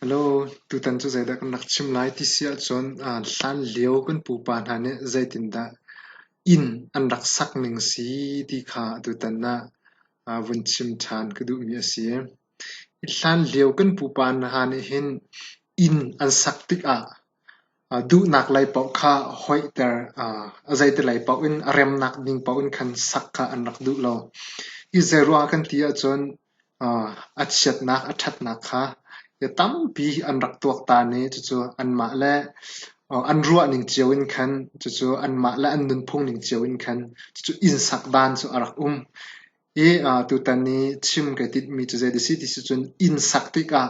Hello, tutan cu zeidah kan rak chim lai ti si ahcun hlanlio kan pupa hna nih zeitindah inn an rak sak ning si ti kha tutan ah vun chim ṭhan ka duhmi a si. Hlanlio kan pupa hna nih hin inn an sak tikah duhnak lei paoh kha hoihter, a zeitilei paoh in a remnak ding paoh in khan sak kha an rak duh lo. Hi zeiruangah kan ti ahcun a chiatnak a ṭhatnak kha tampi an rak tuaktan i cucu anmah le an ruahning cio in khan cucu anmah le an nunphung ning cio in khan cucu inn sak dan cu a rak um. I tutan i chim kai tinhmi cu zei a si ti si cun inn sak tikah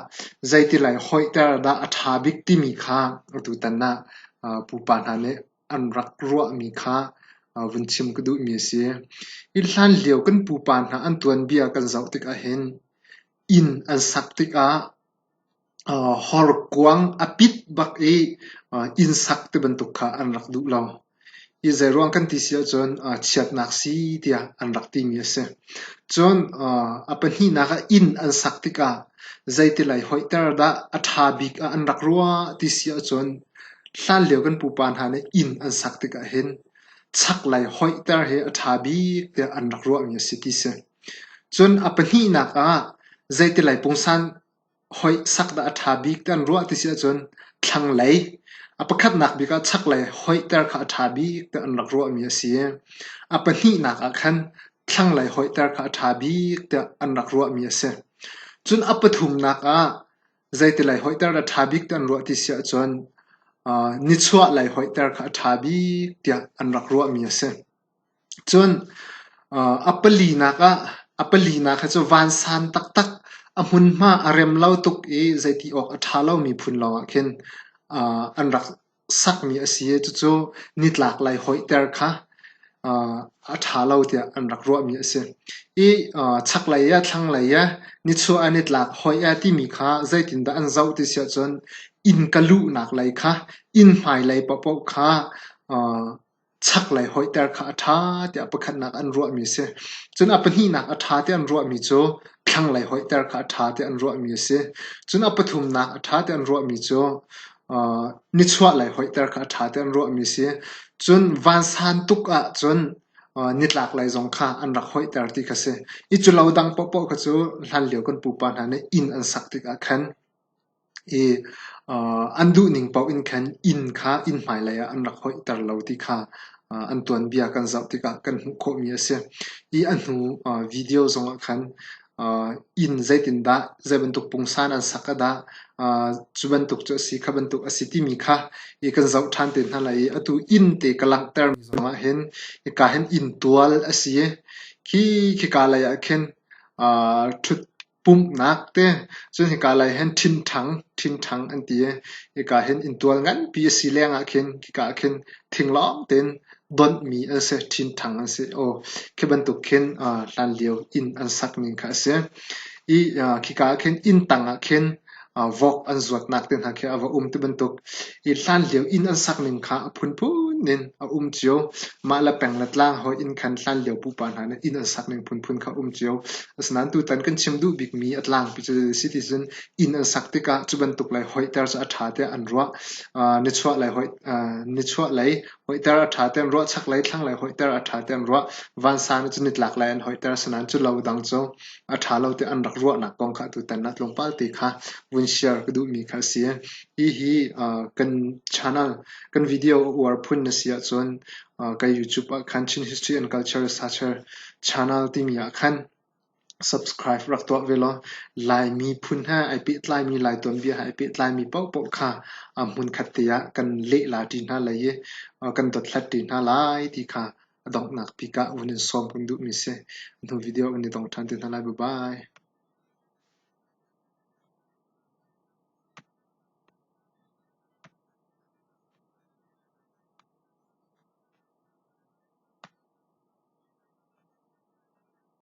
zeiti lei hoihter dah a ṭha bik timi kha tutan ah pupa hna nih an rak ruahmi kha vun chim ka duhmi a si. Hi hlanlio kan pupa hna an tuanbia kan zoh tikah hin inn an sak tikah horkuang a pit bak i inn sak ti bantuk kha an rak duh lo. Hi zeiruang kan ti si ahcun chiatnak si tiah an rak timi a si. Cun a pahnihnak ah inn an sak tikah zeitilei hoihter dah a ṭha bik ah an rak ruah ti si ahcun hlanlio kan pupa hna nih inn an sak tikah hin chaklei hoihter hi a ṭha bik tiah an rak ruahmi a si ti si. Cun a pahnihnak ah zeitilei pungsan hoih sak dah a ṭha bik ti an ruah ti si ahcun thlanglei, a pakhatnak bik ah chaklei hoihter kha a ṭha bik tiah an rak ruahmi a si. A pahnihnak ah khan thlanglei hoihter kha a ṭha bik tiah an rak ruahmi a si. Cun a pathumnak ah zeitilei hoihter a ṭha bik tiah an ruah ti si ahcun nichuahlei hoihter kha a ṭha bik tiah an rak ruahmi a si. Cun a palinak ah a palinak hi cu vansan taktak a hmunhma a rem lo tuk i zeiti awk a ṭha lomi phun lawngah khin an rak sakmi a si i cucu nitlak lei hoihter kha a ṭha lo tiah an rak ruahmi a si. I chaklei ah thlanglei ah nichuah ah nitlak hoih ah timi kha zeitindah an zoh ti si ahcun inn ka luhnak lei kha inn hmailei paohpaoh kha chaklei hoihter kha a ṭha tiah pakhatnak an ruahmi a si. Cun a pahnihnak a ṭha tiah an ruahmi cu thlanglei hoihter kha a ṭha tiah an ruahmi a si. Cun a pathumnak a ṭha tiah an ruahmi cu uh, nichuahlei hoihter kha a ṭha tiah an ruahmi a si. Cun vansan tuk ahcun uh, nitlaklei zong kha an rak hoihter ti kha si. I cu lo dang paohpaoh kha cu hlanlio kan pupa hna nih inn an sak tikah khan i an duhning paoh in khan inn kha inn hmailei ah an rak hoihter lo ti kha an tuanbia kan zoh tikah kan hmuh khawhmi a si. I a hnu video zongah khan inn zeitindah zei bantuk pungsan an sak ah dah cu bantuk cu a si kha bantuk a si timi kha i kan zoh ṭhan te hna lai i atu inn te ka langhtermi zongah hin hika hin inn tual a si i khi khika lei ah khin ṭhut Pumhnak te cun hika lei hin ṭhinṭhang ṭhinṭhang an ti i hika hin inntual nganpi a si lengah khin khika ah khin thing lawng tein donhmi an si ṭhinṭhang an si. Aw khi bantuk khin hlanlio inn an sakning kha a si. I khika ah khin inn tang ah khin vok an zuatnak te hna khi a va um ti bantuk i hlanlio inn an sakning kha a phunphun in a um cio. Mah le peng le tlang hawi inn khan hlanlio pupa hna nih inn an sakning phunphun kha um cio. Asinain tutan kan chim duh bikmi a tlangpi cu si ti cun inn an sak tikah cu bantuk lei hoihter cu a ṭha tiah an ruah. Nichuah lei hoih nichuah lei hoihter a ṭha tiah an ruah, chaklei thlanglei hoihter a ṭha tiah an ruah. Vansan cu nitlak lei an hoihter, asinain cu lo dang cu a ṭha lo tiah an rak ruahnak kong kha tutan ah tlawmpal te kha vun share ka duhmi kha a si. Hihi kan channel, kan video a uar phun na si ahcun ka YouTube ah khan Chin History and Culture Researcher channel timi ah khan subscribe rak tuah ve law Laimi phun he ai pehtlaimi Lai tuanbia he ai pehtlaimi paohpaoh kha hmunkhat te ah kan lehla ṭi hna lai i kan dothlat ṭi hna lai ti kha a donghnak bik ah vun in sawm kan duhmi si. Hnu video in i dong ṭhan te hna lai. Bye bye.